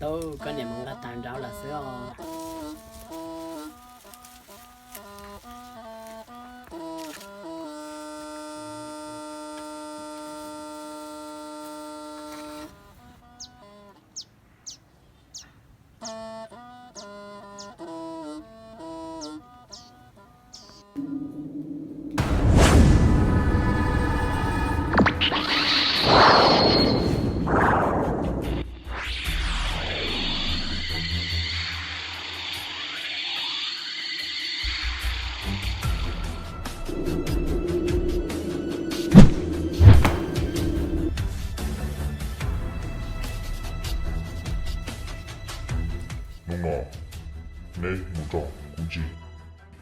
Tub, koj niam mus nqa taws nrauv lawm xwb os. Hnub no neb mus nrog kuv ncig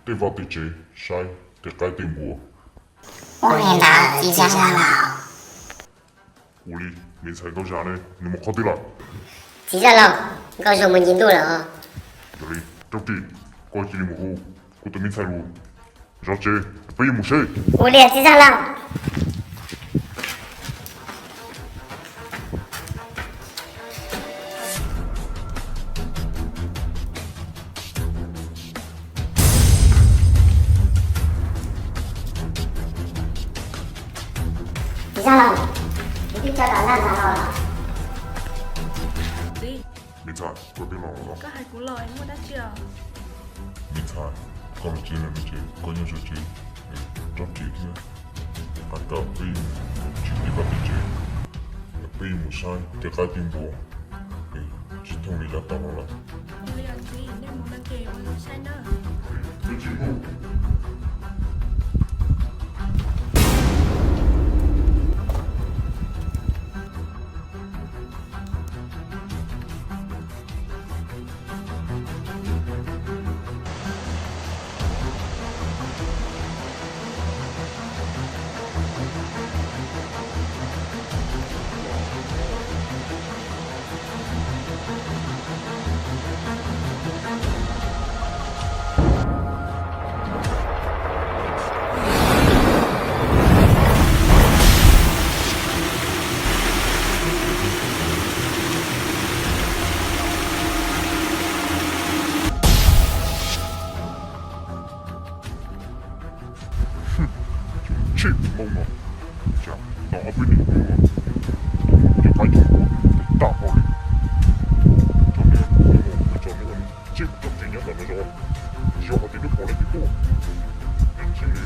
tej vaj tej tsev saib tej qaib tej npua. Ua li ntawd txiv zaj laug. Ua li, me ntxhais Nkauj Zaj ne, nws mus qhov twg lawm? Txiv zaj laug, Nkauj Zaj mus ncig ntuj lawm. Yog li, Rab Ris, koj cia li mus hu kuv tus me ntxhais los zov tsev, peb yuav mus seb. Ua li txiv zaj laug. Txiv zaj laug, kuv twb coj tau zaj ntxhais los lawm. Txiv. Me ntxhais, koj twb los lawm los? Koj hais kuv los muaj dab tsi os? Me ntxhais, koj los tsev lawm no ces koj nyob zov tsev, Rab Ris thiab Qaib Kaum peb mus ncig tej vaj tej tsev, peb mus saib tej qaib tej npua, tsis thooj li yav tas los lawm. Tsis mus no, cas tau ob peb hnub no, tej qaib tej npua tag npaum li. Tso niam, tso niam, tsis tso tsev nyob ntawm no zov, yog hais tias neb pom leej twg tuaj, neb cia li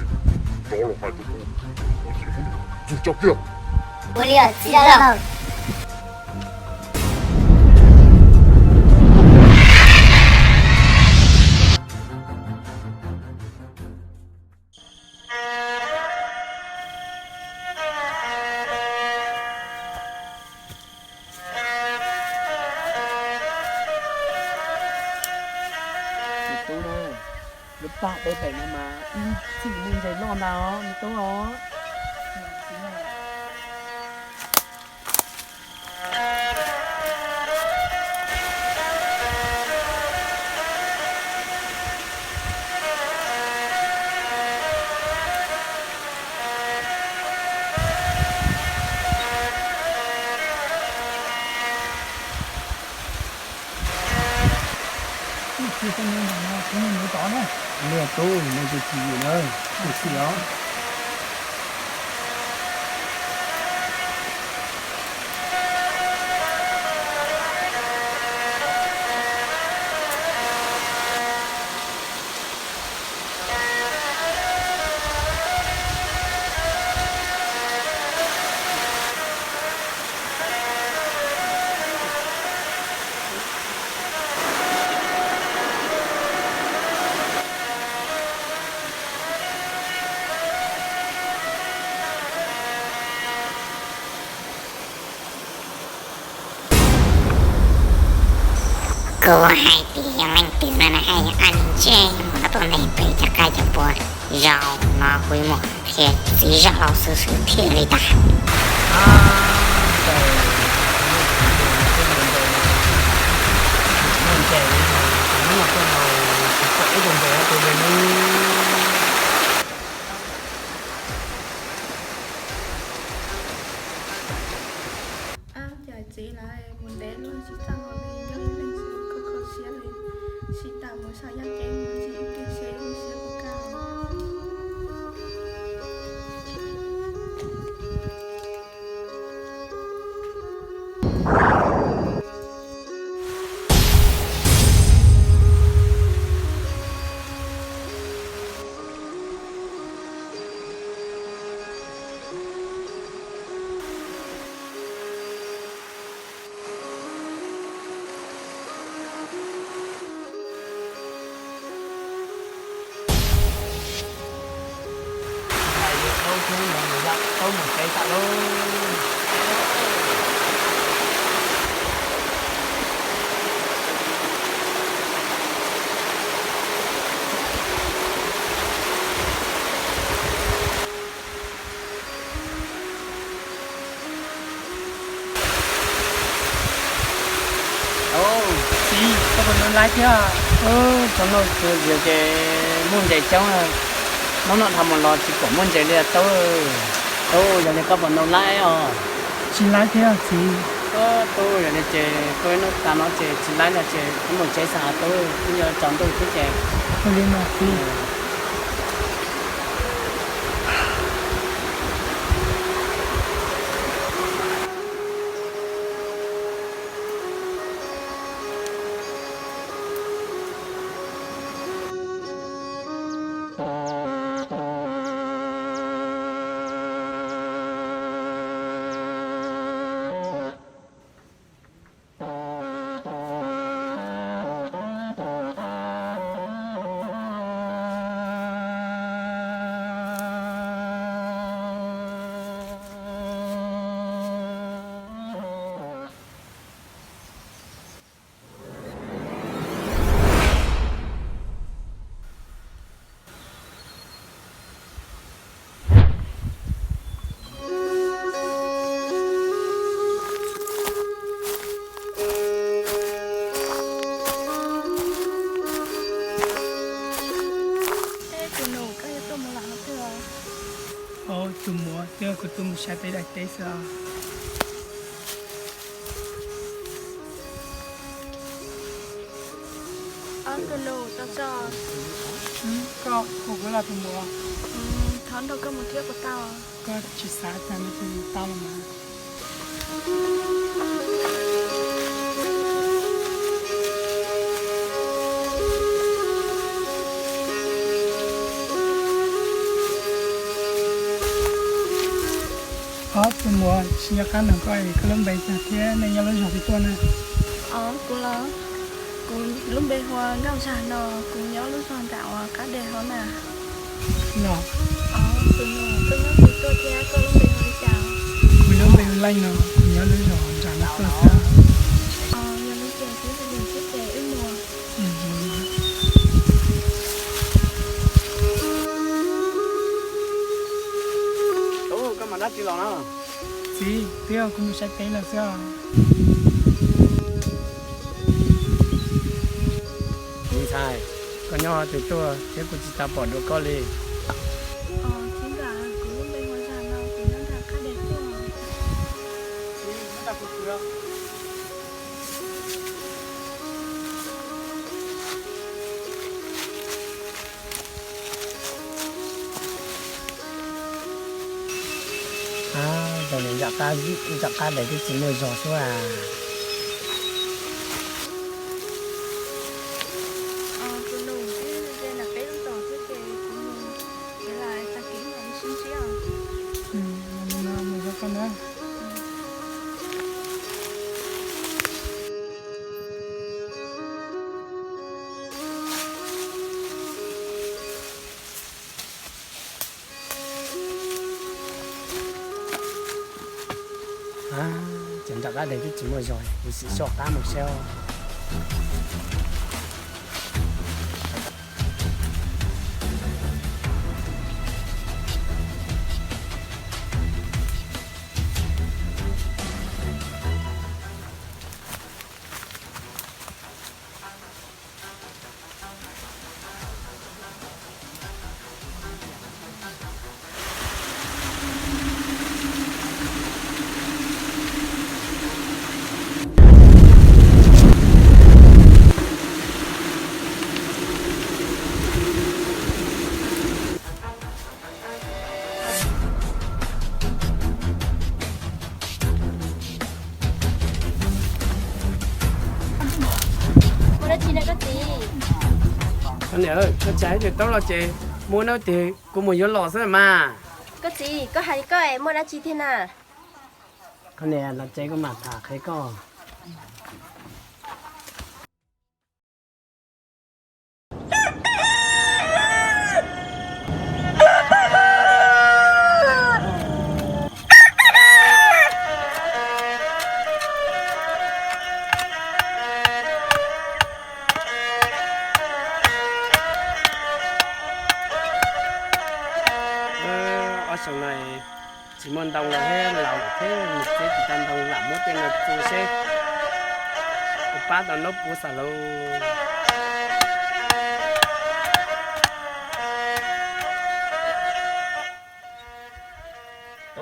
rov los hais rau kuv, kuv cia li muab nws txug tso kiag. Ua li txiv zaj laug. Me tub na, lub pag pem pem no mas ib txhij muaj ntses loj ntag os me tub os. Ib txhij koj nyob ntawm no kuv mus tod na. Niam tub, nej cia tsis yim na, cia tsis os. Kuv hais tias yog leej twg no na, hais yog An Ntsej mus no tuaj ntev pem cov qaib cov npua, zaum no kuv yuav mus qhia txiv zaj laug xwb xwb thiaj li tag. Ab, cas txiv lawv mus ntev luaj tsis txawj hauj lwm nyob Hais yuav tau hnub no yog tau mus tsev tas lauj. Txiv, koj puas noj laib thiab? Tau noj txiv ces muaj ntses coob, hnub no dhau mus los tsis pom muaj ntses li tub. Tub, yog li koj puas noj laib os? Tsis laib thiab txiv. Tub, yog li ces koj ib hnub tas no ces tsis laib no ces wb mus tsev xwb tub, twb yuav tsaus ntuj thiab ces. Ua li mas txiv. Tus nus, koj yuav tuaj mus lawm no twg? Au, tus muam, twb yog kuv tuaj mus saib peb daim teb xwb os. Ob tus nus, tau tso. Koj hu kuv los tus muam? Thov nrog koj mus thiab puas tau? Koj tsis xav cas no ces tau los mas. Ob, tus muam, tsis nco qab ntawm koj es koj lub npe cas thiab nej nyob lub zos twg tuaj na? Kuv los, kuv lub npe hu ua Nkauj Zag no, kuv nyob lub zos nram uas qab deg hauv na. Los, tus nus, koj nyob twg tuaj thiab koj lub npe hu li cas? Kuv lub npe hu Leej no, kuv nyob lub zos nram no tuaj xwb. Yog li ces txiv, cia li thiab ces wb mus. Tub, koj mus dab tsi los no? Txiv, twb yog kuv mus saib teb los xwb os. Me ntxhais, koj nyob twg tuaj thiab kuv tsis tau pom dua koj li? Txiv ntxawm, kuv lub npe hu Zag no, kuv nyob nram qab deg tuaj. Zaum no nram qab deg twb tsis muaj zos xwb as. Tus nus, wb ze nram peb lub zos xwb ces kuv mus, ces lam tag kis mam li sib ntsib os. Mus zoo koj na. Ces nram qab deg twb tsis muaj zos, kuv sim soj qab mus saib os. Dab tsi na koj txiv? Koj niam, koj tsis hais tias taub los ces muaj ib hnub twg kuv mus yuav los xwb mas. Koj txiv, koj hais li koj es muaj dab tsi tiag na? Koj niam, los tsev kuv mam tham qhia koj. Ob xyoos no tsis muaj ntoo los thiab, laus lawm thiab, mus txiav tsis tau ntoo, lam muab tej no txua seb puas pab tau nraub puav xav lauj.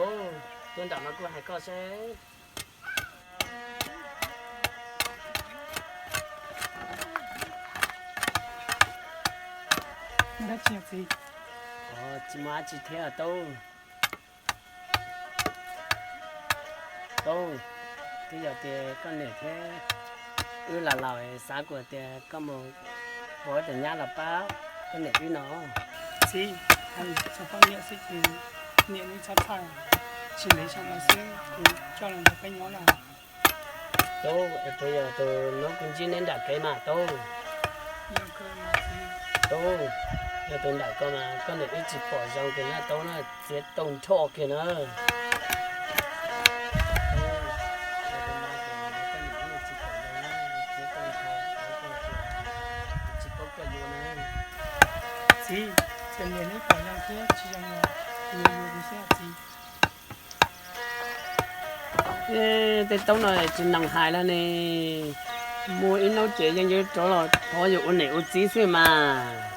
Ub, tuaj nram no kuj hais koj seb. Dab tsi txiv? Tsis muaj dab tsi thiab tub. Tub, twb yog tias koj niam thiab wb los laus, xav kuas tias koj mus pom tus nyab los pab koj niam wb no. Txiv, hais txog poj niam xwb ces niam neb txhob txhawj, tsis ntev xyoo no xwb kuv coj los nrog peb nyob lawm. Tub, es puas yog tus hnub kuv ntsib neb nram kev mas tub? Tub, yog tus nram ko mas koj niam wb tsis pom zoo kiag na tub na, txiav tau nrho kiag na. Txiv, txawm niam neb pom zoo thiab tsis zoo los kuv yuav yuav kuv xwb txiv. Tej tub no tsis noog hais li ne. Muaj ib hnub ces yeej yuav rov los thov yus ua niam ua txiv xwb mas.